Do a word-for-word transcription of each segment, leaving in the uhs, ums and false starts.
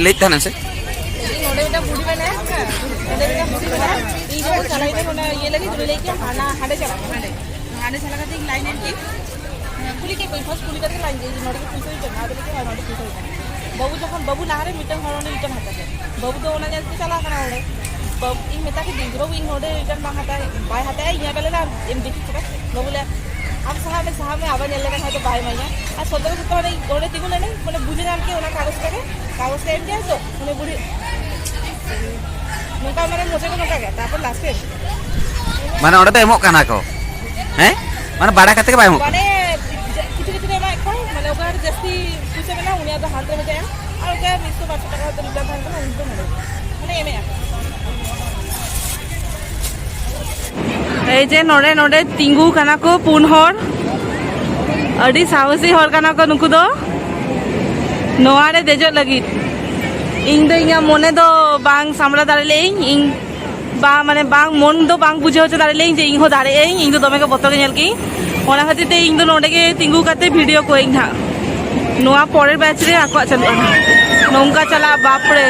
ᱞᱟᱹᱭᱮᱫ ᱛᱟᱦᱮᱱᱟ ᱥᱮ? ᱤᱧ ᱱᱚᱰᱮ ᱢᱤᱫᱴᱟᱝ ᱵᱩᱰᱷᱤ ᱢᱮᱱᱟᱭᱟ, ᱱᱚᱰᱮ ᱢᱤᱫᱴᱟᱝ ᱵᱩᱰᱷᱤ ᱢᱮᱱᱟᱭᱟ᱾ ᱤᱧ ᱡᱚᱠᱷᱚᱱ ᱪᱟᱞᱟᱣ ᱤᱧ ᱚᱱᱟ ᱤᱭᱟᱹ ᱞᱟᱹᱜᱤᱫ, ᱩᱱᱤ ᱞᱟᱹᱭ ᱠᱮᱫᱟ, "ᱦᱟᱱᱟ, ᱦᱟᱸᱰᱮ ᱪᱟᱞᱟᱜ ᱢᱮ, ᱦᱟᱸᱰᱮ, ᱦᱟᱸᱰᱮ ᱪᱟᱞᱟᱣ ᱠᱟᱛᱮ ᱤᱧ ᱞᱟᱭᱤᱱ ᱮᱱ ᱜᱮ, ᱠᱩᱞᱤ ᱠᱮᱫ ᱠᱚᱣᱟᱧ, ᱯᱷᱟᱥᱴ ᱠᱩᱞᱤ ᱠᱟᱛᱮ ᱞᱟᱭᱤᱱ ᱜᱮ, ᱱᱚᱰᱮ ᱜᱮ ᱯᱩᱭᱥᱟᱹ ᱦᱩᱭ ᱠᱟᱱᱟ?" ᱟᱫᱚ ᱞᱟᱹᱭ ᱠᱮᱫᱟ, "ᱦᱳᱭ, ᱱᱚᱰᱮ ᱯᱩᱭᱥᱟᱹ ᱦᱩᱭ ᱠᱟᱱᱟ᱾" ᱵᱟᱹᱵᱩ ᱡᱚᱠᱷᱚᱱ, ᱵᱟᱹᱵᱩ ᱞᱟᱦᱟᱨᱮ ᱢᱤᱫᱴᱟᱝ ᱦᱚᱲ ᱚᱸᱰᱮ ᱨᱤᱴᱟᱨᱱ ᱦᱟᱛᱟᱣ ᱠᱮᱫ, ᱵᱟᱹᱵᱩ ᱫᱚ ᱚᱱᱟ ᱧᱮᱞ ᱛᱮ ᱪᱟᱞᱟᱣ ᱠᱟᱱᱟ ᱚᱸᱰᱮ᱾ ᱵᱟᱹᱵᱩ, ᱤᱧ ᱢᱮᱛᱟ ᱠᱮᱫᱤᱧ ᱡᱮ, "ᱵᱟᱹᱵᱩ, ᱤᱧ ᱱᱚᱰᱮ ᱨᱤᱴᱟᱨᱱ ᱵᱟᱝ ᱦᱟᱛᱟᱣ, ᱵᱟᱭ ᱦᱟᱛᱟᱣᱟ, ᱤᱧ ᱟᱯᱮ ᱞᱮᱫᱟ ᱮᱢ ᱫᱮᱠᱷᱤ ᱪᱮᱫᱟᱜ?" ᱵᱟᱹᱵᱩ ᱞᱟᱹᱭᱟ, "ᱟᱢ ᱥᱟᱦᱟᱜ ᱢᱮ, ᱥᱟᱦᱟᱜ ᱢᱮ, ᱟᱵᱟᱨ ᱧᱮᱞ ᱞᱮᱠᱷᱟᱱ ᱦᱚᱭᱛᱳ ᱵᱟᱭ ᱮᱢᱟᱹᱧᱟ᱾" ᱟᱨ ᱥᱚᱛᱚ ᱥᱚᱛᱚ ᱚᱸᱰᱮ, ᱚᱸᱰᱮ ᱛᱤᱸᱜᱩ ᱞᱮᱱᱟᱹᱧ, ᱢᱟᱱᱮ ᱵᱩᱡᱮ ᱧᱟᱢ ᱠᱮᱫ ᱚᱱᱟ ᱠᱟᱜᱚᱡᱽ ᱨᱮᱜᱮ, ᱠᱟᱜᱚᱡᱽ ᱨᱮ ᱮᱢ ᱠᱮᱫᱟᱭ ᱛᱚ, ᱢᱟᱱᱮ ᱵᱩᱰᱷᱤ ᱱᱚᱝᱠᱟ, ᱢᱟᱱᱮ ᱢᱚᱪᱟ ᱠᱚ ᱱᱚᱝᱠᱟ ᱜᱮ, ᱛᱟᱨᱯᱚᱨ ᱞᱟᱥᱴᱮ ᱢᱟᱱᱮ ᱚᱸᱰᱮ ᱫᱚ ᱮᱢᱚᱜ ᱠᱟᱱᱟ ᱠᱚ, ᱦᱮᱸ? ᱢᱟᱱᱮ ᱵᱟᱲᱟᱭ ᱠᱟᱛᱮ ᱜᱮ ᱵᱟᱭ ᱮᱢᱚᱜ ᱠᱟᱱᱟ᱾ ᱢᱟᱱᱮ ᱠᱤᱪᱷᱩ ᱠᱤᱪᱷᱩ ᱨᱮ ᱮᱢᱟᱭ ᱠᱷᱟᱱ, ᱢᱟᱱᱮ ᱚᱠᱟ ᱨᱮ ᱡᱟᱹᱥᱛᱤ ᱯᱩᱭᱥᱟᱹ ᱢᱮᱱᱟᱜᱼᱟ, ᱩᱱᱤᱭᱟᱜ ᱫᱚ ᱦᱟᱱᱛᱮ ᱨᱮ ᱮᱢ, ᱟᱨ ᱚᱠᱟ ᱢᱤᱫᱥᱚ ᱵᱟᱨᱥᱚ ᱴᱟᱠᱟ ᱦᱚᱭᱛᱳ ᱨᱤᱴᱟᱨᱱ ᱛᱟᱦᱮᱱ ᱠᱟᱱᱟ, ᱩᱱᱤ ᱫᱚ ᱱᱚᱰᱮ, ᱢᱟᱱᱮ ᱮᱢᱮᱜᱼᱟ᱾ ᱮᱭ ᱡᱮ ᱱᱚᱰᱮ, ᱱᱚᱰᱮ ᱛᱤᱸᱜᱩ ᱠᱟᱱᱟ ᱠᱚ ᱯᱩᱱ ᱦᱚᱲ, ᱟᱹᱰᱤ ᱥᱟᱦᱚᱥᱤ ᱦᱚᱲ ᱠᱟᱱᱟ ᱠᱚ ᱱᱩᱠᱩ ᱫᱚ, ᱱᱚᱣᱟ ᱨᱮ ᱫᱮᱡᱚᱜ ᱞᱟᱹᱜᱤᱫ᱾ ᱤᱧ ᱫᱚ ᱤᱧᱟᱹᱜ ᱢᱚᱱᱮ ᱫᱚ ᱵᱟᱝ ᱥᱟᱢᱵᱲᱟᱣ ᱫᱟᱲᱮ ᱞᱮᱫᱟᱹᱧ, ᱤᱧ ᱵᱟ-, ᱢᱟᱱᱮ ᱵᱟᱝ, ᱢᱚᱱ ᱫᱚ ᱵᱟᱝ ᱵᱩᱡᱷᱟᱹᱣ ᱦᱚᱪᱚ ᱫᱟᱲᱮ ᱞᱮᱫᱟᱹᱧ ᱡᱮ ᱤᱧ ᱦᱚᱸ ᱫᱟᱲᱮᱭᱟᱜ ᱟᱹᱧ, ᱤᱧ ᱫᱚ ᱫᱚᱢᱮ ᱜᱮ ᱵᱚᱛᱚᱨ ᱜᱮ ᱧᱮᱞ ᱠᱮᱫᱟᱹᱧ᱾ ᱚᱱᱟ ᱠᱷᱟᱹᱛᱤᱨ ᱛᱮ ᱤᱧ ᱫᱚ ᱱᱚᱰᱮ ᱜᱮ ᱛᱤᱸᱜᱩ ᱠᱟᱛᱮ ᱵᱷᱤᱰᱤᱭᱳ ᱠᱚᱣᱟᱹᱧ ᱱᱟᱦᱟᱜ᱾ ᱱᱚᱣᱟ ᱯᱚᱨᱮᱨ ᱵᱮᱪ ᱨᱮ ᱟᱠᱚᱣᱟᱜ ᱪᱟᱹᱞᱩᱜᱼᱟ ᱱᱟᱦᱟᱜ᱾ ᱱᱚᱝᱠᱟ ᱪᱟᱞᱟᱜ, ᱵᱟᱯ ᱨᱮ᱾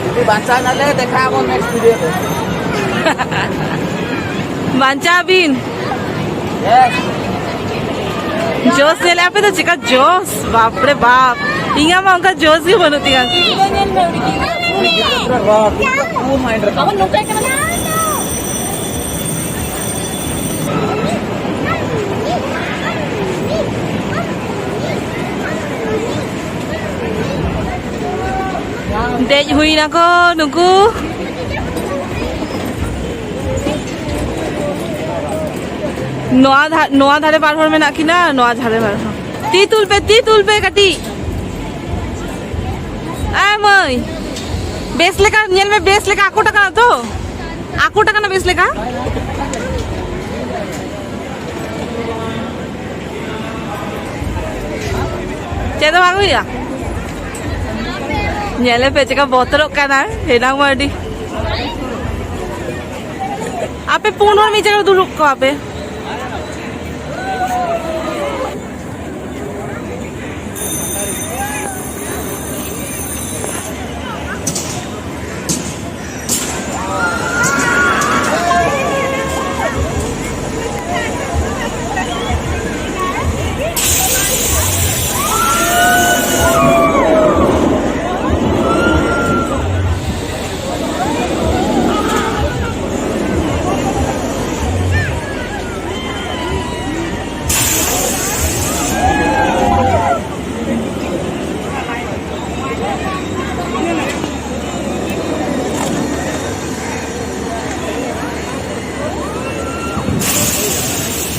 ᱡᱩᱫᱤ ᱵᱟᱧᱪᱟᱣ ᱱᱟᱞᱮ, ᱫᱮᱠᱷᱟ ᱟᱵᱚᱱ ᱱᱮᱠᱥᱴ ᱵᱷᱤᱰᱤᱭᱳ ᱛᱮ᱾ ᱵᱟᱧᱪᱟᱣ ᱵᱤᱱ᱾ ᱡᱳᱥ ᱧᱮᱞᱮᱫ ᱟᱯᱮ ᱫᱚ ᱪᱮᱠᱟ ᱡᱳᱥ, ᱵᱟᱯ ᱨᱮ ᱵᱟᱯ, ᱤᱧᱟᱹᱜ ᱢᱟ ᱚᱱᱠᱟ ᱡᱳᱥ ᱜᱮ ᱵᱟᱹᱱᱩᱜ ᱛᱤᱧᱟᱹ᱾ ᱟᱵᱚ ᱱᱚᱝᱠᱟ ᱠᱟᱱᱟ᱾ ᱫᱮᱡ ᱦᱩᱭ ᱱᱟᱠᱚ ᱱᱩᱠᱩ᱾ ᱱᱚᱣᱟ ᱫᱷᱟ-, ᱱᱚᱣᱟ ᱫᱷᱟᱨᱮ ᱵᱟᱨ ᱦᱚᱲ ᱢᱮᱱᱟᱜ ᱠᱤᱱᱟ, ᱱᱚᱣᱟ ᱫᱷᱟᱨᱮ ᱵᱟᱨ ᱦᱚᱲ᱾ ᱛᱤ ᱛᱩᱞ ᱯᱮ, ᱛᱤ ᱛᱩᱞ ᱯᱮ ᱠᱟᱹᱴᱤᱡ᱾ ᱮ ᱢᱟᱹᱭ, ᱵᱮᱥ ᱞᱮᱠᱟ ᱧᱮᱞ ᱢᱮ, ᱵᱮᱥ ᱞᱮᱠᱟ ᱟᱠᱚᱴ ᱟᱠᱟᱱᱟ ᱛᱚ? ᱟᱠᱚᱴ ᱟᱠᱟᱱᱟ ᱵᱮᱥ ᱞᱮᱠᱟ? ᱪᱮᱫ ᱦᱚᱸ ᱵᱟᱝ ᱦᱩᱭᱩᱜᱼᱟ? ᱧᱮᱞᱮ ᱯᱮ ᱪᱮᱠᱟ ᱵᱚᱛᱚᱨᱚᱜ ᱠᱟᱱᱟᱭ, ᱮᱱᱟᱝ ᱢᱟ ᱟᱹᱰᱤ᱾ ᱟᱯᱮ ᱯᱩᱱ ᱦᱚᱲ ᱢᱤᱫ ᱡᱟᱭᱜᱟ ᱨᱮ ᱫᱩᱲᱩᱵ ᱠᱚᱜᱼᱟ ᱯᱮ᱾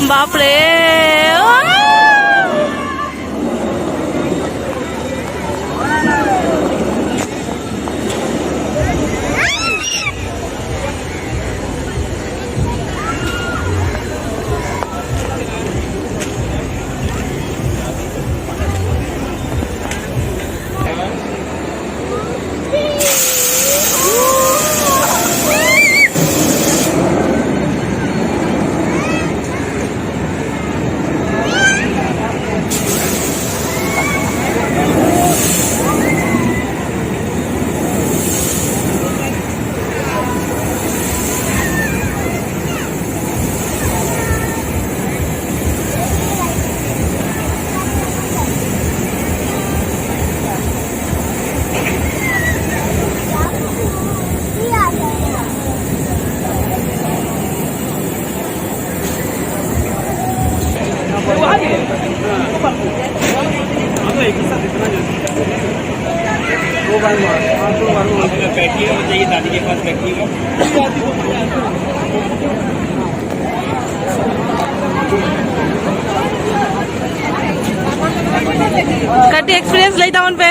ᱵᱟᱯ ᱨᱮ! ᱠᱟᱹᱴᱤᱡ experience ᱞᱟᱹᱭ ᱛᱟᱵᱚᱱ ᱯᱮ᱾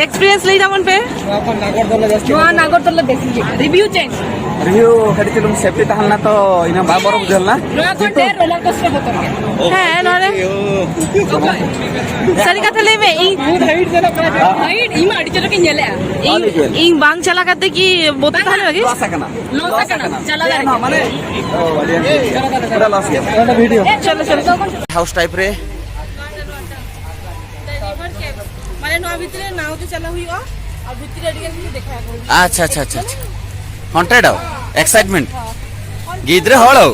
Experience ᱞᱟᱹᱭ ᱛᱟᱵᱚᱱ ᱯᱮ᱾ ᱱᱚᱣᱟ ᱱᱟᱜᱚᱨᱫᱚᱞᱟ ᱡᱟᱹᱥᱛᱤ ᱱᱚᱣᱟ ᱱᱟᱜᱚᱨᱫᱚᱞᱟ ᱵᱮᱥ ᱜᱮ᱾ Review change. ᱨᱤᱭᱩ ᱠᱟᱹᱴᱤᱡ ᱪᱩᱞᱩᱝ ᱥᱮᱯᱴᱤ ᱛᱟᱦᱮᱸ ᱞᱮᱱᱟ ᱛᱚ ᱤᱱᱟᱹ ᱵᱟᱭ ᱵᱚᱨᱚ ᱵᱩᱡᱷᱟᱹᱣ ᱞᱮᱱᱟ᱾ ᱱᱚᱣᱟ ᱠᱷᱚᱱ ᱰᱷᱮᱨ ᱨᱳᱞᱟᱨ ᱠᱳᱥᱴᱟᱨ ᱵᱚᱛᱚᱨ ᱜᱮ᱾ ᱦᱮᱸ, ᱱᱚᱰᱮ ᱥᱟᱹᱨᱤ ᱠᱟᱛᱷᱟ ᱞᱟᱹᱭ ᱢᱮ, ᱤᱧ ᱵᱩᱴ ᱦᱟᱭᱤᱴ ᱧᱮᱞᱚᱜ ᱠᱟᱱᱟ᱾ ᱦᱟᱭᱤᱴ ᱤᱧ ᱢᱟ ᱟᱹᱰᱤ ᱪᱚᱨᱚᱠ ᱤᱧ ᱧᱮᱞᱮᱜᱼᱟ᱾ ᱤᱧ, ᱤᱧ ᱵᱟᱝ ᱪᱟᱞᱟᱣ ᱠᱟᱛᱮ ᱠᱤ ᱵᱚᱛᱚᱨ ᱛᱟᱦᱮᱸ ᱞᱮᱱᱟ ᱠᱤ? ᱞᱚᱥ ᱟᱠᱟᱱᱟ᱾ ᱞᱚᱥ ᱟᱠᱟᱱᱟ᱾ ᱪᱟᱞᱟᱣ ᱫᱟᱲᱮ ᱠᱮᱭᱟ᱾ ᱢᱟᱱᱮ ᱚ, ᱟᱹᱰᱤ ᱟᱸᱴ ᱜᱮ᱾ ᱯᱩᱨᱟᱹ ᱞᱚᱥ ᱜᱮᱭᱟ᱾ ᱪᱚᱞᱚ, ᱪᱚᱞᱚ᱾ ᱦᱟᱣᱩᱥ ᱴᱟᱭᱤᱯ ᱨᱮ᱾ ᱢᱟᱱᱮ ᱱᱚᱣᱟ ᱵᱷᱤᱛᱨᱤ ᱨᱮ ᱱᱟᱣ ᱛᱮ ᱪᱟᱞᱟᱣ ᱦᱩᱭᱩᱜᱼᱟ, ᱟᱨ ᱵᱷᱤᱛᱨᱤ ᱨᱮ ᱟᱹᱰᱤ ᱜᱟᱱ ᱠᱤᱪᱷᱩ ᱫᱮᱠᱷᱟ ᱟᱠᱚ ᱦᱩᱭᱩᱜᱼᱟ᱾ ᱟᱪᱪᱷᱟ, ᱟᱪᱪᱷᱟ, ᱟᱪᱪᱷᱟ, ᱟᱪᱪᱷᱟ᱾ ᱦᱚᱱᱴᱮᱰ ᱮᱠᱥᱟᱭᱤᱴᱢᱮᱱᱴ᱾ ᱦᱚᱸ᱾ ᱜᱤᱫᱽᱨᱟᱹ ᱦᱚᱲ᱾ ᱟᱪᱪᱷᱟ,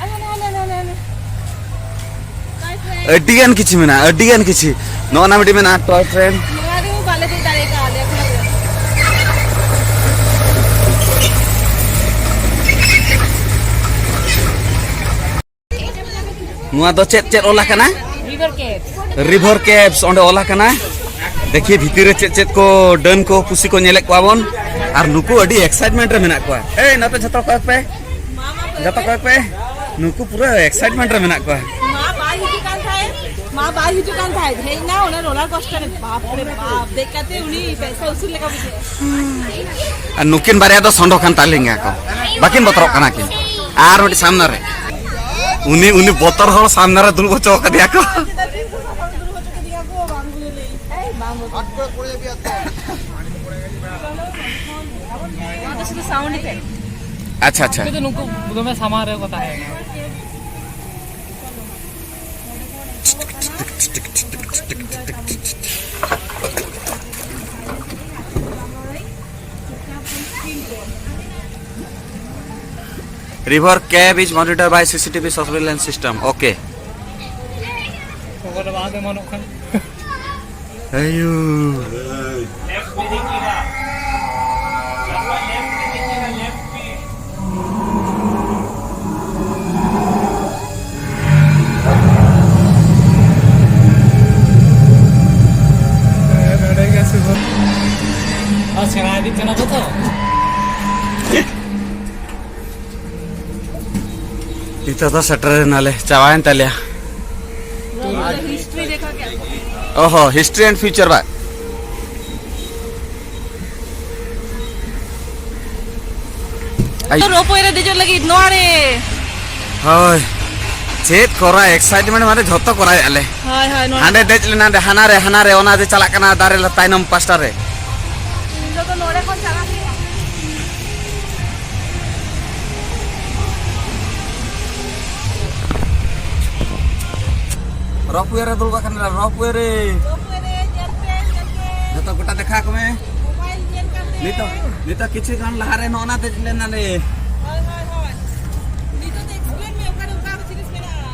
ᱱᱚᱜᱼᱚ ᱱᱚᱣᱟ, ᱱᱚᱣᱟ, ᱱᱚᱣᱟ, ᱱᱚᱣᱟ᱾ ᱟᱹᱰᱤ ᱜᱟᱱ ᱠᱤᱪᱷᱩ ᱢᱮᱱᱟᱜᱼᱟ, ᱟᱹᱰᱤ ᱜᱟᱱ ᱠᱤᱪᱷᱩ᱾ ᱱᱚᱜᱼᱚ ᱱᱟ ᱢᱤᱫᱴᱤᱡ ᱢᱮᱱᱟᱜᱼᱟ, ᱴᱚᱭ ᱴᱨᱮᱱ᱾ ᱱᱚᱣᱟ ᱨᱮᱦᱚᱸ ᱵᱟᱞᱮ ᱫᱮᱡ ᱫᱟᱲᱮ ᱠᱟᱣᱫᱟ ᱮᱠᱷᱚᱱ ᱦᱟᱹᱵᱤᱡ᱾ ᱱᱚᱣᱟ ᱫᱚ ᱪᱮᱫ, ᱪᱮᱫ ᱚᱞ ᱟᱠᱟᱱᱟ? ᱨᱤᱵᱷᱟᱨ ᱠᱮᱵᱷᱥ᱾ ᱨᱤᱵᱷᱟᱨ ᱠᱮᱵᱷᱥ, ᱚᱸᱰᱮ ᱚᱞ ᱟᱠᱟᱱᱟ᱾ ᱫᱮᱠᱷᱤ ᱵᱷᱤᱛᱤᱨ ᱨᱮ ᱪᱮᱫ ᱪᱮᱫ ᱠᱚ ᱰᱟᱹᱱ ᱠᱚ ᱯᱩᱥᱤ ᱠᱚ ᱧᱮᱞᱮᱫ ᱠᱚᱣᱟ ᱵᱚᱱ᱾ ᱟᱨ ᱱᱩᱠᱩ ᱟᱹᱰᱤ ᱮᱠᱥᱟᱭᱤᱴᱢᱮᱱᱴ ᱨᱮ ᱢᱮᱱᱟᱜ ᱠᱚᱣᱟ᱾ ᱮᱭ, ᱱᱚᱛᱮ ᱡᱷᱚᱛᱚ ᱠᱚᱭᱚᱜ ᱯᱮ, ᱡᱷᱚᱛᱚ ᱠᱚᱭᱚᱜ ᱯᱮ᱾ ᱱᱩᱠᱩ ᱯᱩᱨᱟᱹ ᱮᱠᱥᱟᱭᱤᱴᱢᱮᱱᱴ ᱨᱮ ᱢᱮᱱᱟᱜ ᱠᱚᱣᱟ᱾ ᱢᱟ ᱵᱟᱭ ᱦᱤᱡᱩᱜ ᱠᱟᱱ ᱛᱟᱦᱮᱸᱫ, ᱢᱟ ᱵᱟᱭ ᱦᱤᱡᱩᱜ ᱠᱟᱱ ᱛᱟᱦᱮᱸᱫ, ᱦᱮᱡ ᱮᱱᱟ ᱚᱱᱟ ᱨᱳᱞᱟᱨ ᱠᱳᱥᱴᱟᱨ ᱨᱮ᱾ ᱵᱟᱯ ᱨᱮ ᱵᱟᱯ, ᱫᱮᱡ ᱠᱟᱛᱮ ᱩᱱᱤ ᱯᱚᱭᱥᱟ ᱩᱥᱩᱞ ᱞᱮᱠᱟ ᱵᱩᱡᱷᱟᱹᱜᱼᱟ᱾ ᱟᱨ ᱱᱩᱠᱤᱱ ᱵᱟᱨᱭᱟ ᱫᱚ ᱥᱚᱸᱰᱚ ᱠᱟᱱ ᱛᱟᱹᱞᱤᱧ ᱜᱮᱭᱟ ᱠᱚ, ᱵᱟᱹᱠᱤᱱ ᱵᱚᱛᱚᱨᱚᱜ ᱠᱟᱱᱟ ᱠᱤᱱ᱾ ᱟᱨ ᱢᱤᱫᱴᱤᱡ ᱥᱟᱢᱱᱟ ᱨᱮ, ᱩᱱᱤ, ᱩᱱᱤ ᱵᱚᱛᱚᱨ ᱦᱚᱲ ᱥᱟᱢᱱᱟ ᱨᱮ ᱫᱩᱲᱩᱵ ᱦᱚᱪᱚ ᱠᱟᱫᱮᱭᱟ ᱠᱚ᱾ ᱱᱚᱣᱟ ᱫᱚ ᱥᱩᱫᱷᱩ ᱥᱟᱣᱩᱱᱰ ᱤᱯᱷᱮᱠᱴ᱾ ᱟᱪᱪᱷᱟ, ᱟᱪᱪᱷᱟ᱾ ᱟᱯᱮ ᱫᱚ ᱱᱩᱠᱩ ᱫᱚᱢᱮ ᱥᱟᱢᱟᱝ ᱨᱮᱠᱚ ᱛᱟᱦᱮᱸ ᱠᱟᱱᱟ᱾ River cave is monitored by C C T V surveillance system. Okay. ᱚᱠᱟ ᱨᱮ ᱵᱟᱝ ᱮᱢᱟᱱᱚᱜ ᱠᱷᱟᱱ᱾ ᱟᱭᱳ᱾ ᱟᱨ ᱥᱮᱬᱟ ᱤᱫᱤᱜ ᱠᱟᱱᱟ ᱠᱚ ᱛᱚ᱾ ᱱᱤᱛᱚᱜ ᱫᱚ ᱥᱮᱴᱮᱨ ᱮᱱᱟᱞᱮ, ᱪᱟᱵᱟᱭᱮᱱ ᱛᱟᱞᱮᱭᱟ᱾ ᱚ ᱦᱚᱸ, history and future ᱵᱟ᱾ ᱟᱭ- ᱨᱳᱯᱣᱮ ᱨᱮ ᱫᱮᱡᱚᱜ ᱞᱟᱹᱜᱤᱫ ᱱᱚᱣᱟ ᱨᱮ᱾ ᱦᱳᱭ, ᱪᱮᱫ ᱠᱚᱨᱟᱣ, ᱮᱠᱥᱟᱭᱴᱢᱮᱱᱴ ᱢᱟᱱᱮ ᱡᱷᱚᱛᱚ ᱠᱚᱨᱟᱣᱮᱫᱼᱟ ᱞᱮ᱾ ᱦᱳᱭ, ᱦᱳᱭ, ᱱᱚᱣᱟ ᱦᱟᱸᱰᱮ ᱫᱮᱡ ᱞᱮᱱᱟ, ᱦᱟᱸᱰᱮ ᱦᱟᱱᱟ ᱨᱮ, ᱦᱟᱱᱟ ᱨᱮ, ᱚᱱᱟ ᱡᱮ ᱪᱟᱞᱟᱜ ᱠᱟᱱᱟ ᱫᱟᱨᱮ ᱞᱟ-, ᱛᱟᱭᱱᱚᱢ ᱯᱟᱥᱴᱟ ᱨᱮ᱾ ᱱᱤᱛᱚᱜ ᱫᱚ ᱱᱚᱰᱮ ᱠᱷᱚᱱ ᱪᱟᱞᱟᱜ ᱦᱩᱭᱩᱜᱼᱟ᱾ ᱨᱚᱯᱣᱮ ᱨᱮ ᱫᱩᱲᱩᱵ ᱟᱠᱟᱱᱟ, ᱨᱚᱯᱣᱮ ᱨᱮ᱾ ᱨᱚᱯᱣᱮ ᱨᱮ, ᱧᱮᱞ ᱯᱮ, ᱧᱮᱞ ᱯᱮ᱾ ᱡᱚᱛᱚ ᱜᱚᱴᱟ ᱫᱮᱠᱷᱟᱣ ᱠᱚᱢᱮ᱾ ᱢᱳᱵᱟᱭᱤᱞ ᱧᱮᱞ ᱠᱟᱛᱮ᱾ ᱱᱤᱛᱚᱜ, ᱱᱤᱛᱚᱜ ᱠᱤᱪᱷᱩ ᱠᱷᱚᱱ ᱞᱟᱦᱟ ᱨᱮ ᱱᱚᱜᱼᱚ ᱱᱟ ᱫᱮᱡ ᱞᱮᱱᱟᱞᱮ᱾ ᱦᱳᱭ, ᱦᱳᱭ, ᱦᱳᱭ᱾ ᱱᱤᱛᱚᱜ ᱫᱚ explain ᱢᱮ, ᱚᱠᱟᱨᱮ ᱚᱠᱟ ᱡᱤᱱᱤᱥ ᱢᱮᱱᱟᱜᱼᱟ᱾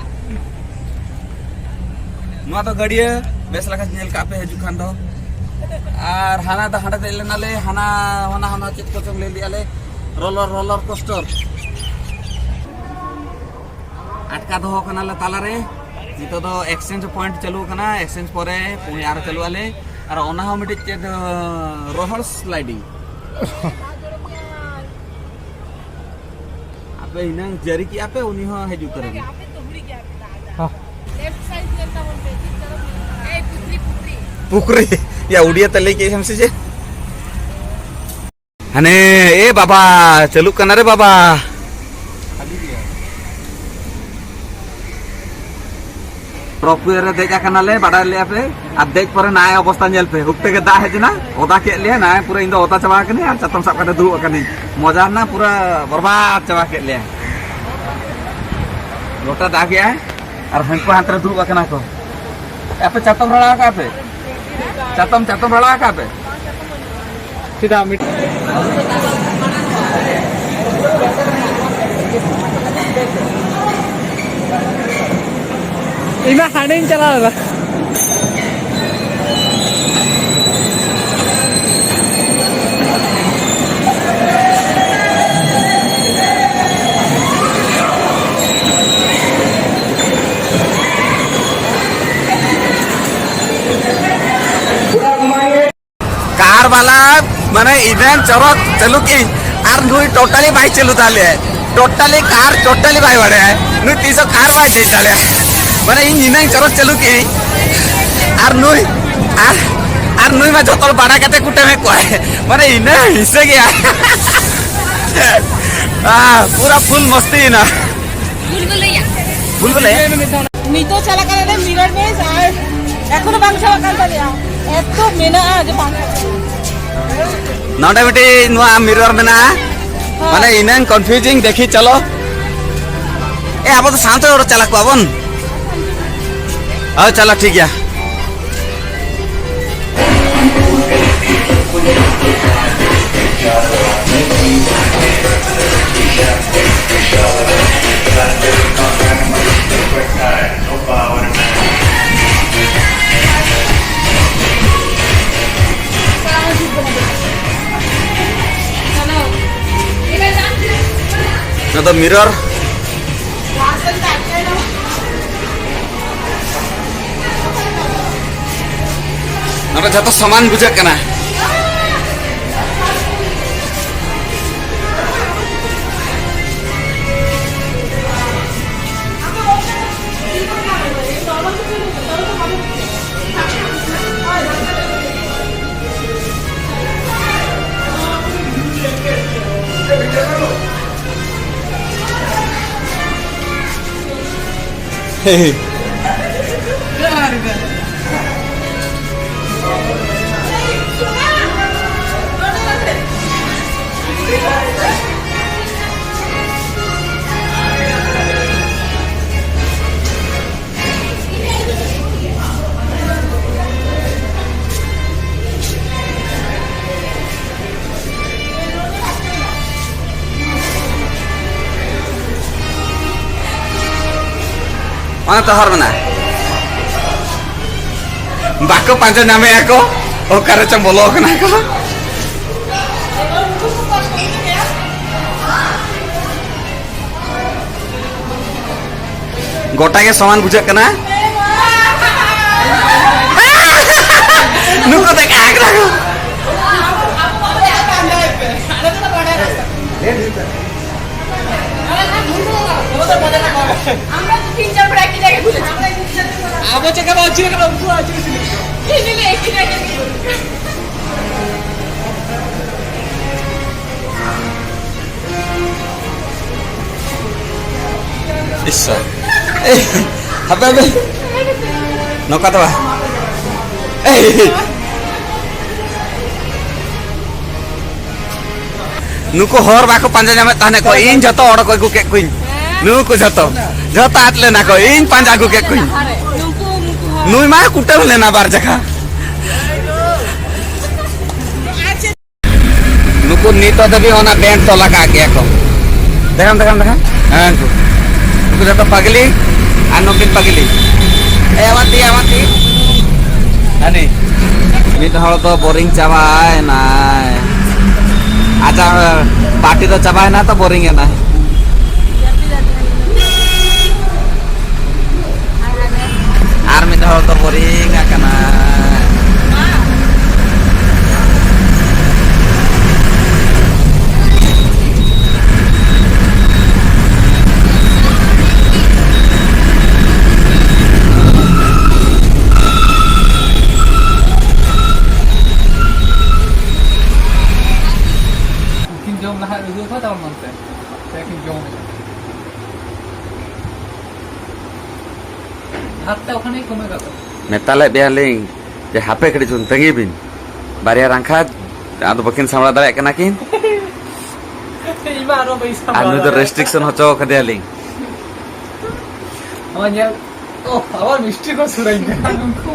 ᱱᱚᱣᱟ ᱫᱚ ᱜᱟᱹᱰᱭᱟᱹ, ᱵᱮᱥ ᱞᱮᱠᱟ ᱧᱮᱞ ᱠᱟᱜ ᱯᱮ ᱦᱤᱡᱩᱜ ᱠᱷᱟᱱ ᱫᱚ᱾ ᱟᱨ ᱦᱟᱱᱟ ᱫᱚ ᱦᱟᱸᱰᱮ ᱫᱮᱡ ᱞᱮᱱᱟᱞᱮ, ᱦᱟᱱᱟ, ᱦᱟᱱᱟ, ᱦᱟᱱᱟ ᱪᱮᱫ ᱠᱚᱪᱚᱝ ᱞᱟᱹᱭ ᱞᱮᱜᱼᱟ ᱞᱮ, ᱨᱳᱞᱟᱨ, ᱨᱳᱞᱟᱨ ᱠᱳᱥᱴᱟᱨ᱾ ᱟᱴᱠᱟ ᱫᱚᱦᱚ ᱠᱟᱱᱟᱞᱮ ᱛᱟᱞᱟᱨᱮ᱾ ᱱᱤᱛᱚᱜ ᱫᱚ exchange point ᱪᱟᱹᱞᱩ ᱠᱟᱱᱟ, exchange ᱯᱚᱨᱮ ᱯᱩᱱᱭᱟ ᱟᱨᱚ ᱪᱟᱹᱞᱩᱜ ᱟᱞᱮ᱾ ᱟᱨ ᱚᱱᱟ ᱦᱚᱸ ᱢᱤᱫᱴᱤᱡ ᱪᱮᱫ, ᱨᱚᱦᱚᱲ sliding᱾ ᱟᱯᱮ ᱦᱤᱱᱟᱹᱝ ᱡᱟᱹᱨᱤ ᱠᱮᱜᱼᱟ ᱯᱮ, ᱩᱱᱤ ᱦᱚᱸ ᱦᱮᱡ ᱩᱛᱟᱹᱨ ᱮᱱᱟ᱾ ᱦᱚᱸ᱾ ᱞᱮᱯᱷᱴ ᱥᱟᱭᱤᱰ ᱧᱮᱞ ᱛᱟᱵᱚᱱ ᱯᱮ, ᱪᱮᱫ ᱛᱚᱨᱚᱯ ᱧᱮᱞᱚᱜ ᱠᱟᱱᱟ? ᱮᱭ, ᱯᱩᱠᱷᱨᱤ, ᱯᱩᱠᱷᱨᱤ᱾ ᱯᱩᱠᱷᱨᱤ᱾ ᱭᱟ, ᱩᱲᱤᱭᱟ ᱛᱮ ᱞᱟᱹᱭ ᱠᱮᱫ ᱟᱢ ᱥᱮ ᱪᱮᱫ? ᱦᱟᱱᱮ, ᱮ ᱵᱟᱵᱟ, ᱪᱟᱹᱞᱩᱜ ᱠᱟᱱᱟ ᱨᱮ ᱵᱟᱵᱟ᱾ ᱨᱚᱯᱣᱮ ᱨᱮ ᱫᱮᱡ ᱟᱠᱟᱱᱟᱞᱮ, ᱵᱟᱰᱟᱭ ᱞᱮᱭᱟ ᱯᱮ᱾ ᱟᱨ ᱫᱮᱡ ᱯᱚᱨᱮ ᱱᱟᱭ ᱚᱵᱚᱥᱛᱟ ᱧᱮᱞ ᱯᱮ, ᱦᱩᱠ ᱛᱮᱜᱮ ᱫᱟᱜ ᱦᱮᱡ ᱮᱱᱟ, ᱚᱫᱟ ᱠᱮᱫ ᱞᱮᱭᱟ ᱱᱟᱭ, ᱯᱩᱨᱟᱹ ᱤᱧ ᱫᱚ ᱚᱫᱟ ᱪᱟᱵᱟ ᱟᱠᱟᱱᱟᱹᱧ ᱟᱨ ᱪᱟᱛᱚᱢ ᱥᱟᱵ ᱠᱟᱛᱮ ᱫᱩᱲᱩᱵ ᱟᱠᱟᱱᱟᱹᱧ᱾ ᱢᱚᱡᱟ ᱨᱮᱱᱟᱜ ᱯᱩᱨᱟᱹ ᱵᱚᱨᱵᱟᱫ ᱪᱟᱵᱟ ᱠᱮᱫ ᱞᱮᱭᱟ᱾ ᱜᱚᱴᱟ ᱫᱟᱜ ᱮᱜᱼᱟᱭ ᱟᱨ ᱦᱟᱹᱱᱠᱩ ᱦᱟᱱᱛᱮ ᱨᱮ ᱫᱩᱲᱩᱵ ᱟᱠᱟᱱᱟ ᱠᱚ᱾ ᱟᱯᱮ ᱪᱟᱛᱚᱢ ᱨᱟᱲᱟ ᱟᱠᱟᱫ ᱯᱮ? ᱪᱟᱛᱚᱢ, ᱪᱟᱛᱚᱢ ᱨᱟᱲᱟ ᱟᱠᱟᱫ ᱯᱮ? ᱪᱮᱫᱟᱜ ᱢᱤᱫ- ᱤᱧ ᱢᱟ ᱦᱟᱸᱰᱮᱧ ᱪᱟᱞᱟᱣ ᱮᱱᱟ᱾ ᱠᱟᱨ ᱵᱟᱞᱟ ᱢᱟᱱᱮ ᱤᱱᱟᱹᱝ ᱪᱚᱨᱚᱠ ᱪᱟᱹᱞᱩ ᱠᱮᱜ ᱟᱹᱧ, ᱟᱨ ᱱᱩᱭ totally ᱵᱟᱭ ᱪᱟᱹᱞᱩ ᱫᱟᱲᱮᱭᱟᱜᱼᱟ, totally ᱠᱟᱨ totally ᱵᱟᱭ ᱵᱟᱲᱟᱭᱟ ᱱᱩᱭ, ᱛᱤᱥ ᱦᱚᱸ ᱠᱟᱨ ᱵᱟᱭ ᱫᱮᱡ ᱫᱟᱲᱮᱭᱟᱜᱼᱟ᱾ ᱢᱟᱱᱮ ᱤᱧ ᱤᱱᱟᱹᱝ ᱪᱚᱨᱚᱠ ᱪᱟᱹᱞᱩ ᱠᱮᱜ ᱟᱹᱧ, ᱟᱨ ᱱᱩᱭ, ᱟᱨ, ᱟᱨ ᱱᱩᱭ ᱢᱟ ᱡᱚᱛᱚ ᱦᱚᱲ ᱵᱟᱲᱟ ᱠᱟᱛᱮ ᱠᱩᱴᱟᱹᱢᱮᱫ ᱠᱚᱣᱟᱭ, ᱢᱟᱱᱮ ᱤᱱᱟᱹ ᱦᱤᱸᱥᱟᱹ ᱜᱮᱭᱟ᱾ ᱟᱦ, ᱯᱩᱨᱟᱹ ᱯᱷᱩᱞ ᱢᱚᱥᱛᱤ ᱮᱱᱟ᱾ ᱵᱩᱞᱵᱩᱞ ᱵᱩᱞᱵᱩᱞ᱾ ᱱᱤᱛᱚᱜ ᱪᱟᱞᱟᱜ ᱠᱟᱱᱟ ᱞᱮ ᱢᱤᱨᱚᱨ ᱢᱮᱪ, ᱟᱨ ᱮᱠᱷᱚᱱᱳ ᱵᱟᱝ ᱪᱟᱵᱟᱜ ᱠᱟᱱ ᱛᱟᱞᱮᱭᱟ, ᱮᱛᱚ ᱢᱮᱱᱟᱜᱼᱟ ᱡᱮ ᱵᱟᱝ ᱪᱟᱵᱟᱜ᱾ ᱱᱚᱰᱮ ᱢᱤᱫᱴᱤᱡ ᱱᱚᱣᱟ ᱢᱤᱨᱚᱨ ᱢᱮᱱᱟᱜᱼᱟ, ᱦᱳᱭ᱾ ᱢᱟᱱᱮ ᱤᱱᱟᱹᱝ ᱠᱚᱱᱯᱷᱤᱭᱩᱡᱤᱝ, ᱫᱮᱠᱷᱤ ᱪᱚᱞᱚ᱾ ᱮ, ᱟᱵᱚ ᱫᱚ ᱥᱟᱶᱛᱮ ᱚᱲ ᱪᱟᱞᱟᱜ ᱠᱚᱣᱟ ᱵᱚᱱ᱾ ᱦᱳᱭ, ᱪᱚᱞᱚ, ᱴᱷᱤᱠ ᱜᱮᱭᱟ᱾ ᱱᱚᱣᱟ ᱫᱚ ᱢᱤᱨᱚᱨ᱾ ᱱᱚᱰᱮ ᱡᱷᱚᱛᱚ ᱥᱚᱢᱟᱱ ᱵᱩᱡᱷᱟᱹᱜ ᱠᱟᱱᱟ᱾ ᱚᱱᱟ ᱛᱚᱦᱚᱨ ᱢᱮᱱᱟᱜᱼᱟ᱾ ᱵᱟᱠᱚ ᱯᱟᱸᱡᱟ ᱧᱟᱢᱮᱜᱼᱟ ᱠᱚ, ᱚᱠᱟ ᱨᱮᱪᱚ ᱵᱚᱞᱚ ᱠᱟᱱᱟ ᱠᱚ᱾ ᱜᱚᱴᱟ ᱜᱮ ᱥᱚᱢᱟᱱ ᱵᱩᱡᱷᱟᱹᱜ ᱠᱟᱱᱟ᱾ ᱱᱩᱠᱩ ᱫᱚ ᱠᱟᱜ ᱠᱟᱱᱟ ᱠᱚ᱾ আমরা তো তিনজন প্রায় একই জায়গায় ঘুরেছি। ᱟᱵᱚ ᱪᱮᱫ ᱞᱮᱠᱟ ᱵᱚᱱ ᱟᱹᱪᱩᱨ ᱠᱟᱱᱟ, ᱩᱱᱠᱩ ᱦᱚᱸ ᱟᱹᱪᱩᱨ ᱥᱟᱱᱟ ᱠᱚᱣᱟ᱾ ᱛᱤᱱ ᱡᱚᱱ ᱮᱠᱤ ᱡᱟᱭᱜᱟ ᱨᱮ? ᱤᱥ, ᱮᱭ, ᱦᱟᱯᱮ, ᱦᱟᱯᱮ᱾ ᱱᱚᱝᱠᱟ ᱫᱚ ᱵᱟᱝ᱾ ᱮᱭ᱾ ᱱᱩᱠᱩ ᱦᱚᱲ ᱵᱟᱠᱚ ᱯᱟᱸᱡᱟ ᱧᱟᱢᱮᱫ ᱛᱟᱦᱮᱸᱫ ᱠᱚ, ᱤᱧ ᱡᱷᱚᱛᱚ ᱦᱚᱲ ᱠᱚ ᱟᱹᱜᱩ ᱠᱮᱫ ᱠᱚᱣᱟᱧ᱾ ᱱᱩᱠᱩ ᱡᱷᱚᱛᱚ, ᱡᱷᱚᱛᱚ ᱟᱫ ᱞᱮᱱᱟ ᱠᱚ, ᱤᱧ ᱯᱟᱸᱡᱟ ᱟᱹᱜᱩ ᱠᱮᱫ ᱠᱚᱣᱟᱧ᱾ ᱱᱩᱭ ᱢᱟ ᱠᱩᱴᱟᱹᱢ ᱞᱮᱱᱟ ᱵᱟᱨ ᱡᱟᱭᱜᱟ᱾ ᱱᱩᱠᱩ ᱱᱤᱛᱚᱜ ᱫᱷᱟᱹᱵᱤᱡ ᱚᱱᱟ ᱵᱮᱱᱰ ᱛᱚᱞ ᱟᱠᱟᱫ ᱜᱮᱭᱟ ᱠᱚ᱾ ᱫᱮᱠᱷᱟᱢ, ᱫᱮᱠᱷᱟᱢ, ᱫᱮᱠᱷᱟᱢ᱾ ᱦᱮᱸ, ᱩᱱᱠᱩ᱾ ᱱᱩᱠᱩ ᱡᱚᱛᱚ ᱯᱟᱜᱽᱞᱤ ᱟᱨ ᱱᱩᱠᱤᱱ ᱯᱟᱜᱽᱞᱤ᱾ ᱮ, ᱟᱢᱟᱜ ᱛᱤ, ᱟᱢᱟᱜ ᱛᱤ᱾ ᱦᱟᱹᱱᱤ᱾ ᱢᱤᱫ ᱦᱚᱲ ᱫᱚ ᱵᱳᱨᱤᱝ ᱪᱟᱵᱟᱭᱮᱱᱟᱭ᱾ ᱟᱡᱟᱜ ᱯᱟᱨᱴᱤ ᱫᱚ ᱪᱟᱵᱟᱭᱮᱱᱟ ᱛᱚ, ᱵᱳᱨᱤᱝ ᱮᱱᱟᱭ᱾ ᱟᱨ ᱢᱤᱫ ᱦᱚᱲ ᱫᱚ ᱵᱳᱨᱤᱝ ᱟᱠᱟᱱᱟ᱾ ᱩᱱᱠᱤᱱ ᱡᱚᱢ ᱞᱟᱦᱟ ᱟᱹᱜᱩ ᱠᱚᱣᱟ, ᱛᱟᱨᱯᱚᱨ ᱱᱚᱱᱛᱮ᱾ ᱯᱮ ᱠᱤᱱ ᱡᱚᱢ ᱮᱫᱟ᱾ ᱦᱟᱛ ᱛᱮ ᱚᱠᱷᱟᱱᱮ ᱠᱚᱢᱮ ᱠᱟᱛᱮ᱾ ᱢᱮᱛᱟ ᱞᱮᱫ ᱯᱮᱭᱟᱞᱤᱧ ᱡᱮ ᱦᱟᱯᱮ ᱠᱟᱹᱴᱤᱡ ᱪᱩᱞᱩᱝ ᱛᱟᱺᱜᱤ ᱵᱤᱱ, ᱵᱟᱨᱭᱟ ᱨᱟᱝᱠᱷᱟ ᱟᱫᱚ ᱵᱟᱹᱠᱤᱱ ᱥᱟᱢᱵᱲᱟᱣ ᱫᱟᱲᱮᱭᱟᱜ ᱠᱟᱱᱟ ᱠᱤᱱ᱾ ᱤᱧ ᱢᱟ ᱟᱨᱚ ᱵᱟᱹᱧ ᱟᱨ ᱥᱟᱢᱵᱲᱟᱣ ᱱᱩᱭ ᱫᱚ ᱫᱟᱲᱮᱭᱟᱜ᱾ ᱨᱮᱥᱴᱨᱤᱠᱥᱚᱱ ᱦᱚᱪᱚ ᱠᱟᱫᱮᱭᱟᱞᱤᱧ᱾ ᱱᱚᱣᱟ ᱧᱮᱞ, ᱳ, ᱟᱵᱟᱨ ᱢᱤᱥᱴᱤ ᱠᱚ ᱥᱩᱨᱟᱹᱧ ᱠᱟᱱᱟ ᱱᱩᱠᱩ᱾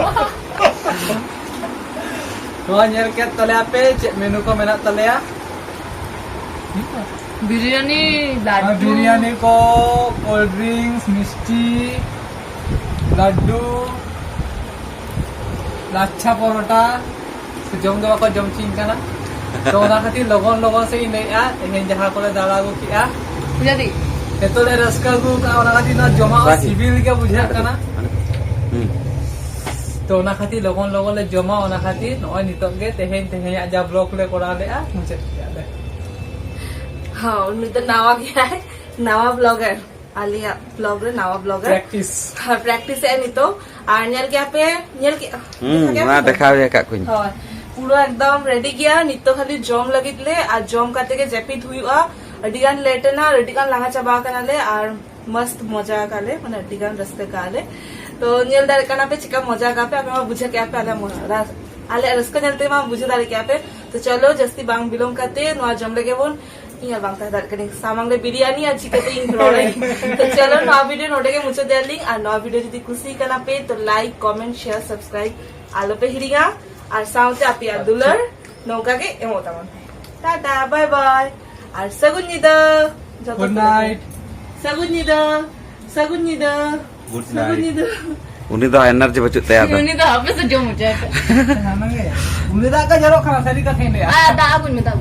ᱱᱚᱣᱟ ᱧᱮᱞ ᱠᱮᱫ ᱛᱟᱞᱮᱭᱟ ᱯᱮ, ᱪᱮᱫ ᱢᱮᱱᱩ ᱠᱚ ᱢᱮᱱᱟᱜ ᱛᱟᱞᱮᱭᱟ? ᱵᱤᱨᱭᱟᱱᱤ, ᱟᱨ ᱞᱟᱹᱰᱩ᱾ ᱵᱤᱨᱭᱟᱱᱤ ᱠᱚ, ᱠᱳᱞᱰ ᱰᱨᱤᱝᱠᱥ, ᱢᱤᱥᱴᱤ, ᱞᱟᱹᱰᱩ, ᱞᱟᱪᱷᱟ ᱯᱚᱨᱚᱴᱟ᱾ ᱡᱚᱢ ᱫᱚ ᱵᱟᱠᱚ ᱡᱚᱢ ᱦᱚᱪᱚᱧ ᱠᱟᱱᱟ᱾ ᱛᱚ, ᱚᱱᱟ ᱠᱷᱟᱹᱛᱤᱨ ᱞᱚᱜᱚᱱ ᱞᱚᱜᱚᱱ ᱥᱮᱫ ᱤᱧ ᱞᱟᱹᱭᱮᱫᱼᱟ, ᱛᱮᱦᱮᱧ ᱡᱟᱦᱟᱸ ᱠᱚᱞᱮ ᱫᱟᱬᱟ ᱟᱹᱜᱩ ᱠᱮᱫᱼᱟ, ᱯᱩᱡᱟ ᱫᱤ᱾ ᱱᱤᱛᱚᱜ ᱞᱮ ᱨᱟᱹᱥᱠᱟᱹ ᱟᱹᱜᱩ ᱠᱟᱜᱼᱟ, ᱚᱱᱟ ᱠᱷᱟᱹᱛᱤᱨ ᱱᱚᱣᱟ ᱡᱚᱢᱟᱜ ᱦᱚᱸ ᱥᱤᱵᱤᱞ ᱜᱮ ᱵᱩᱡᱷᱟᱹᱜ ᱠᱟᱱᱟ᱾ ᱦᱩᱸ᱾ ᱛᱚ, ᱚᱱᱟ ᱠᱷᱟᱹᱛᱤᱨ ᱞᱚᱜᱚᱱ ᱞᱚᱜᱚᱱ ᱞᱮ ᱡᱚᱢᱟ, ᱚᱱᱟ ᱠᱷᱟᱹᱛᱤᱨ ᱱᱚᱜᱼᱚᱭ ᱱᱤᱛᱚᱜ ᱜᱮ ᱛᱮᱦᱮᱧ, ᱛᱮᱦᱮᱧᱟᱜ ᱡᱟ ᱵᱞᱚᱜ ᱞᱮ ᱠᱚᱨᱟᱣ ᱞᱮᱫᱼᱟ, ᱢᱩᱪᱟᱹᱫ ᱠᱮᱫᱼᱟ ᱞᱮ᱾ ᱦᱚᱸ, ᱩᱱᱤ ᱫᱚ ᱱᱟᱣᱟ ᱜᱮᱭᱟᱭ, ᱱᱟᱣᱟ ᱵᱞᱚᱜᱟᱨ᱾ ᱟᱞᱮᱭᱟᱜ ᱵᱞᱚᱜ ᱨᱮ ᱱᱟᱣᱟ ᱵᱞᱚᱜᱟᱨ᱾ ᱯᱨᱮᱠᱴᱤᱥ᱾ ᱦᱮᱸ, ᱯᱨᱮᱠᱴᱤᱥ ᱮᱫ ᱱᱤᱛᱚᱜ᱾ ᱟᱨ ᱧᱮᱞ ᱠᱮᱜᱼᱟ ᱯᱮ, ᱧᱮᱞ ᱠᱮᱜᱼᱟ? ᱦᱩᱸ, ᱫᱮᱠᱷᱟᱣ ᱠᱮᱜᱼᱟ ᱚᱱᱟ ᱯᱮ ᱛᱚ? ᱫᱮᱠᱷᱟᱣ ᱟᱠᱟᱫ ᱠᱚᱣᱟᱧ᱾ ᱦᱳᱭ, ᱯᱩᱨᱟᱹ ᱮᱠᱫᱚᱢ ᱨᱮᱰᱤ ᱜᱮᱭᱟ᱾ ᱱᱤᱛᱚᱜ ᱠᱷᱟᱹᱞᱤ ᱡᱚᱢ ᱞᱟᱹᱜᱤᱫ ᱞᱮ, ᱟᱨ ᱡᱚᱢ ᱠᱟᱛᱮ ᱜᱮ ᱡᱟᱹᱯᱤᱫ ᱦᱩᱭᱩᱜᱼᱟ᱾ ᱟᱹᱰᱤ ᱜᱟᱱ ᱞᱮᱴ ᱮᱱᱟ ᱟᱨ ᱟᱹᱰᱤ ᱜᱟᱱ ᱞᱟᱸᱜᱟ ᱪᱟᱵᱟ ᱟᱠᱟᱱᱟᱞᱮ ᱟᱨ ᱢᱚᱥᱛ ᱢᱚᱡᱟ ᱟᱠᱟᱫ ᱞᱮ, ᱢᱟᱱᱮ ᱟᱹᱰᱤ ᱜᱟᱱ ᱨᱟᱹᱥᱠᱟᱹ ᱠᱟᱜ ᱞᱮ᱾ ᱛᱚ ᱧᱮᱞ ᱫᱟᱲᱮᱭᱟᱜ ᱠᱟᱱᱟ ᱯᱮ ᱪᱮᱠᱟ ᱢᱚᱡᱟ ᱠᱟᱜ ᱯᱮ, ᱟᱯᱮ ᱢᱟ ᱵᱩᱡᱷᱟᱹᱣ ᱠᱮᱜᱼᱟ ᱯᱮ ᱟᱞᱮ ᱢᱚ-, ᱨᱟᱥ-, ᱟᱞᱮ ᱨᱟᱹᱥᱠᱟᱹ ᱧᱮᱞ ᱛᱮ ᱢᱟ ᱵᱩᱡᱷᱟᱹᱣ ᱫᱟᱲᱮ ᱠᱮᱜᱼᱟ ᱯᱮ᱾ ᱛᱚ ᱪᱚᱞᱚ ᱡᱟᱹᱥᱛᱤ ᱵᱟᱝ ᱵᱤᱞᱚᱢ ᱠᱟᱛᱮ ᱱᱚᱣᱟ ᱡᱚᱢ ᱞᱮᱜᱮ ᱵᱚᱱ᱾ ᱤᱧ ᱟᱨ ᱵᱟᱝ ᱛᱟᱦᱮᱸ ᱫᱟᱲᱮᱭᱟᱜ ᱠᱟᱹᱱᱟᱹᱧ ᱥᱟᱢᱟᱝ ᱨᱮ ᱵᱤᱨᱭᱟᱱᱤ ᱟᱨ ᱪᱤᱠᱟᱹᱛᱮ ᱤᱧ ᱨᱚᱲᱟᱹᱧ᱾ ᱛᱚ ᱪᱚᱞᱚ ᱱᱚᱣᱟ ᱵᱷᱤᱰᱤᱭᱳ ᱱᱚᱰᱮ ᱜᱮ ᱢᱩᱪᱟᱹᱫ ᱮᱫᱟᱞᱤᱧ᱾ ᱟᱨ ᱱᱚᱣᱟ ᱵᱷᱤᱰᱤᱭᱳ ᱡᱩᱫᱤ ᱠᱩᱥᱤ ᱠᱟᱱᱟ ᱯᱮ ᱛᱚ ᱞᱟᱭᱤᱠ, ᱠᱚᱢᱮᱱᱴ, ᱥᱮᱭᱟᱨ, ᱥᱟᱵᱥᱠᱨᱟᱭᱤᱵ ᱟᱞᱚ ᱯᱮ ᱦᱤᱲᱤᱧᱟ᱾ ᱟᱨ ᱥᱟᱶᱛᱮ ᱟᱯᱮᱭᱟᱜ ᱫᱩᱞᱟᱹᱲ ᱱᱚᱝᱠᱟ ᱜᱮ ᱮᱢᱚᱜ ᱛᱟᱵᱚᱱ ᱯᱮ᱾ ᱴᱟᱴᱟ, ᱵᱟᱭ ᱵᱟᱭ, ᱟᱨ ᱥᱟᱹᱜᱩᱱ ᱧᱤᱫᱟᱹ᱾ ᱡᱚᱛᱚ ᱜᱩᱰ ᱠᱚ ᱱᱟᱭᱤᱴ᱾ ᱥᱟᱹᱜᱩᱱ ᱧᱤᱫᱟᱹ, ᱥᱟᱹᱜᱩᱱ ᱧᱤᱫᱟᱹ, ᱜᱩᱰ ᱥᱟᱹᱜᱩᱱ ᱱᱟᱭᱤᱴ᱾ ᱧᱤᱫᱟᱹ᱾ ᱩᱱᱤ ᱫᱚ ᱮᱱᱟᱨᱡᱤ ᱵᱟᱹᱪᱩᱜ ᱛᱟᱭᱟ ᱟᱫᱚ᱾ ᱩᱱᱤ ᱫᱚ ᱦᱟᱯᱮ ᱥᱮ ᱡᱚᱢ ᱦᱚᱪᱚᱭ ᱯᱮ᱾ ᱩᱱᱤ ᱫᱟᱜ ᱠᱚ ᱡᱚᱨᱚᱜ ᱠᱟᱱᱟ, ᱥᱟᱹᱨᱤ ᱠᱟᱛᱷᱟᱧ ᱞᱟᱹᱭᱟ᱾ ᱟᱨ ᱫᱟᱜ ᱟᱹᱜᱩᱧ ᱢᱮ, ᱫᱟᱜ ᱟᱹᱜᱩᱧ ᱢᱮ᱾